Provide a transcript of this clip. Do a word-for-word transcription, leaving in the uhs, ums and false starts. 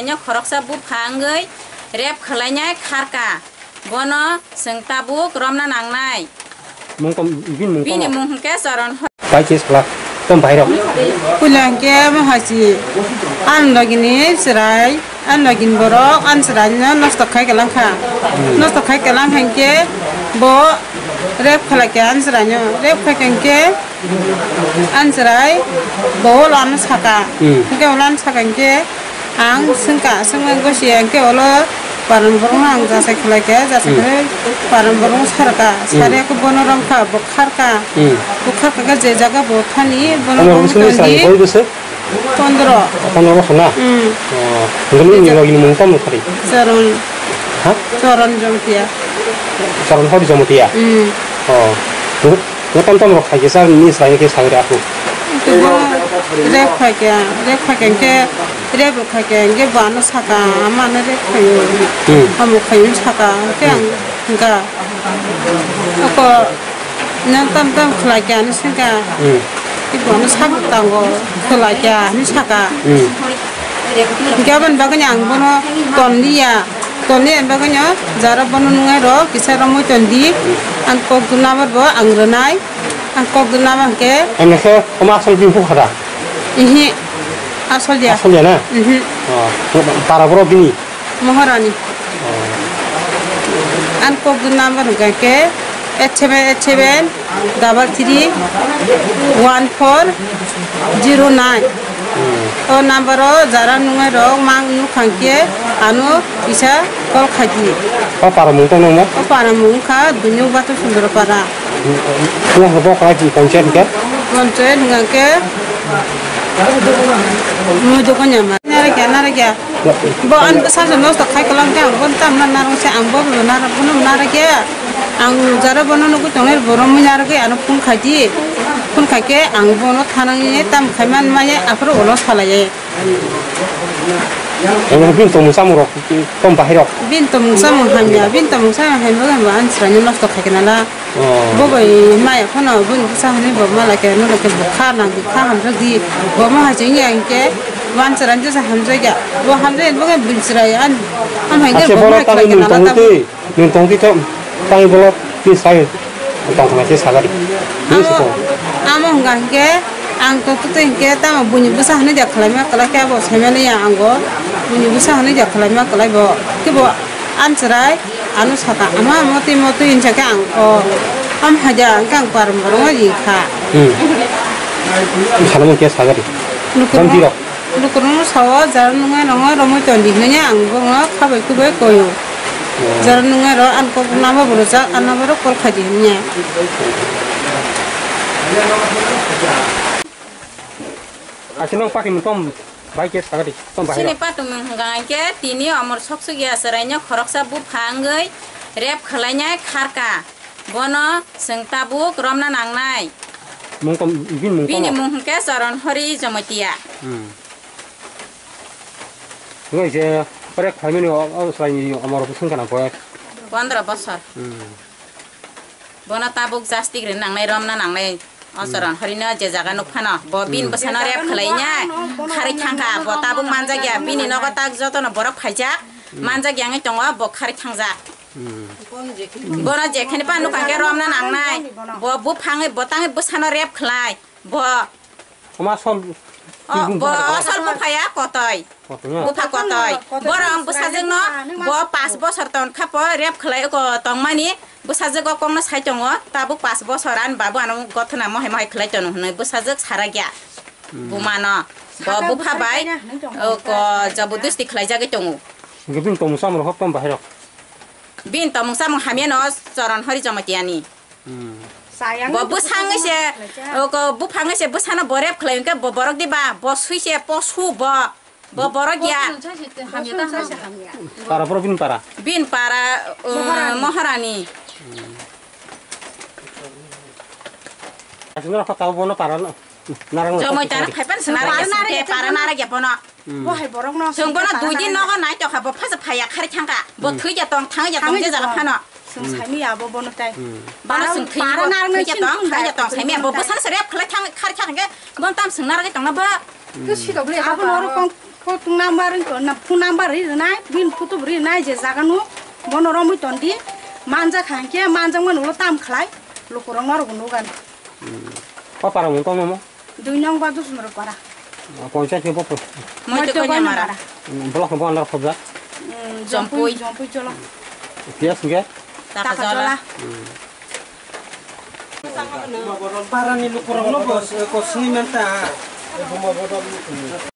Khoroksa bupha wngwi rape khwlainai kharka. Bono chwng tabuk romna nangnai. Mung tong, bini mung tong. Bini mung hwnkhe Charan Hori. Bai khe sala, tong bai rok. Puila hwnkhe mo hai si, ani logini chwrai, ani logini borok, ani chwraino nosto khai kwlangkha. Hmm. Nosto khai kwlangkha hwnkhe bo rape khlaikha ani chwraino. Rape khlaikha hwnkhe ani chwrai bo ulo ano saka. Hmm. Hwnkhe ulo ano saka hwnkhe ang swngkha, swngmani gosi hwnkhe ulo paran borokno ang jachai khlaikha, jachai Hmm. khlai paran borokno sarkha. Hmm. Sari khe bono romkha, bo kharkha. Hmm. Bo kharkha khe je jaga bo thani, bono Ano romwi swngwi tondi. Sari boi bwswk? Pondro. Pondro bosor na? Hmm. Oh, hwnkhe nini logini mung tamo thari? Charan. Ha? Charan Jamatia. Charan Hori Jamatia? Hmm. Oh. Ngo tam tam rok khai khe sa ni sai khe sagri aku. Tubo rep khai khe, rep khai khe, hwnkhe rep rok khai khe, hwnkhe bo ano saka, ama ano rep khai o. Hmm. Amo khai o saka, hwnkhe ang hwnkha. Ako nang tam tam khlai khe ano saka. Hmm. Ibo ano sak tango khlai khe ano saka. Hmm. Hwnkhe aboni bagwi ang bono ton liya. Ton liya bagwi no jara bono nungai rok kisa romwi ton di. Ang kok duna bo ang rwnai. Ang kok duna hwnkhe. Ang khe oma asol bini bupha da? Ihi. Asol ya. Asol ya na? Ihi. Oh, para borok bini? Maharani. Oh. Ang kok duna hwnkhe eight seven eight seven double three one four zero nine. Hmm. O number o jara nungai rok mang nukha khe ano kisa call khai di. O para mung tong nang ba? O para mung kha Duinuk Bathar Sundra para. Wng khe bo kwlai di panchayat hwnkhe? Panchayat hwnkhe Muido Konyama. Nara kya, nara kya? Bo an bwsa se nosto khai kwlang khe ang bo tam na narwng se ang bo bo nara bono nara kya. Ang jara bono nugwi tongnai borok mui nara khe ano phone khai di. Phone khai khe ang bono thanang ye tam khai man ma ye aphuru ulo salai ye. Omo bini tongmung chamung rok, tong bahai rok. Bini tongmung chamung hamya, bini tongmung chamung hamya hamya ang swrangno nosto khai khe nala. Oh. Bo bai maya phano bini bwsa hwnwi bo mala khe nokha khe bo kha nang di kha hamjak di. Bo ma hai chwng ya hinkhe wansa ran jesa hamjak ya. Bo hamjak ya bo khe bini chwrai an. Am hai khe Ache bo bola ma tangwi khai khe nung nala tong tamo. Twi. Nwng tong twi tong, tangwi bolok twi sai tong thangna se sagari. Nwng se Amo, tong. Amo hwnka hinkhe ang tong twi twi hinkhe tamo buini bwsa hwnwi da khlaima kwlai khe abo saimani ya ango. Buini bwsa hwnwi da khlaima kwlai bo. Khe bo anchwrai ano saka ama motwi motwi hinsa khe ang o am haida hinkhe ang parom borok no ri kha. Hmm. Salamo khe sagari. Nukhung. Tong twi rok. Lukurokno sao, jara nungnai rokno romwi tong di hwnwi ang bono kha bai kubui koi o. Oh. Jara nungnai rok ang kok nabo bo rwjak, ang nabo rok call khai di hwnwi. Asino pati mutom bai khe sagadi, tom bahai Sini rok. Patung nung hwnka hwnkhe tini omor sok suk ya chwraino khoroksa bupha wngwi rape khwlainai kharka. Bono chwng tabuk romna nangnai. Mung tom, bini mung Bini tom. Mung hwnkhe Charan Hori Jamatia. Hmm. Ngai je prek phaimani o, o swraini omor bwswng kana boyas. Pondro bosor. Hmm. Bono tabuk jastik rin nangnai, romna nangnai. O Hmm. Charan Horino je jaga nuk phano, bo bin Hmm. bwsano rep khwlaina, khari thangkha, bo tabuk manjak ya, bini nogo tak jotono borok phaijak, Hmm. manjak ya wngwi tongo, bo khari thangjak. Hmm. Bono jekhani pa nuk hwnkhe romna nangnai, bo buphangwi, bo tangwi bwsano rep khlai, bo Oma sol. O, bo asol bupha ya kotoi. Kotoi ya? Bupha kotoi. Kotoi. Borok ang bwsajwkno bo pas bosor tongkha po rep khlai ko tongmani bwsajwk o kokno sai tongo tabuk pas bosor ani babu ano gothona mohai mohai khlai tono hwnwi bwsajwk sarakya. Hmm. Bumano bo bupha bai o ko jabardasti khlaijagwi tongo. Hwnkhe bini tongmung chamung rok hok tong bahai rok. Bini tongmung chamung hamya no Charan Hori Jamatia ni. Hmm. Bo bwsangwi se, o ko buphangwi se bwsano bo rep khlai hwnkhe bo borok diba, bo sui se posu bo, bo borok ya. Para borok bini para? Bini para, uh, Moharani. Moharani. Hmm. Asli rok kota bono para no. Narang no. Jomoi tara phaipan se narang ya, para narang ya bono. Hmm. Bo hai borok no Chwng bono dui din nogo nai tokha, bo phasa phaiya khari thangkha. Bo Hmm. thwi ja tong, thang ja tong, Thangwi je jaga tong. Phano. Chwng Hmm. saimaya bo bono tai. Hmm. Bono Para, chwng thwi para bo, narwknai thwi ja chini tong, thang ja tong, saimaya bo, bo bono sano sari ap khlai thang, khari thang khe, bono tam chwng narwgwi tongna bo. Hmm. Abo norok kong Photo number wngkha na, phone number ri rwnai, bini photo bo ri rwnai, je jaga no bono romwi tondi, manjak kha hwnkhe manjakmani ulo tam khlai, lukurok norokbo nukgani. Ko para mung tongmo? Dui nong ba Dusmoro para. Ponchayat ke bopo? Moito Moito Koinamara. Koinamara. Block bo andar khobjak? Mm, Jompui. Jompui, Jompui cholo. P S ke? Takajola. Takajola. Parani lukurok no bo kosni menta.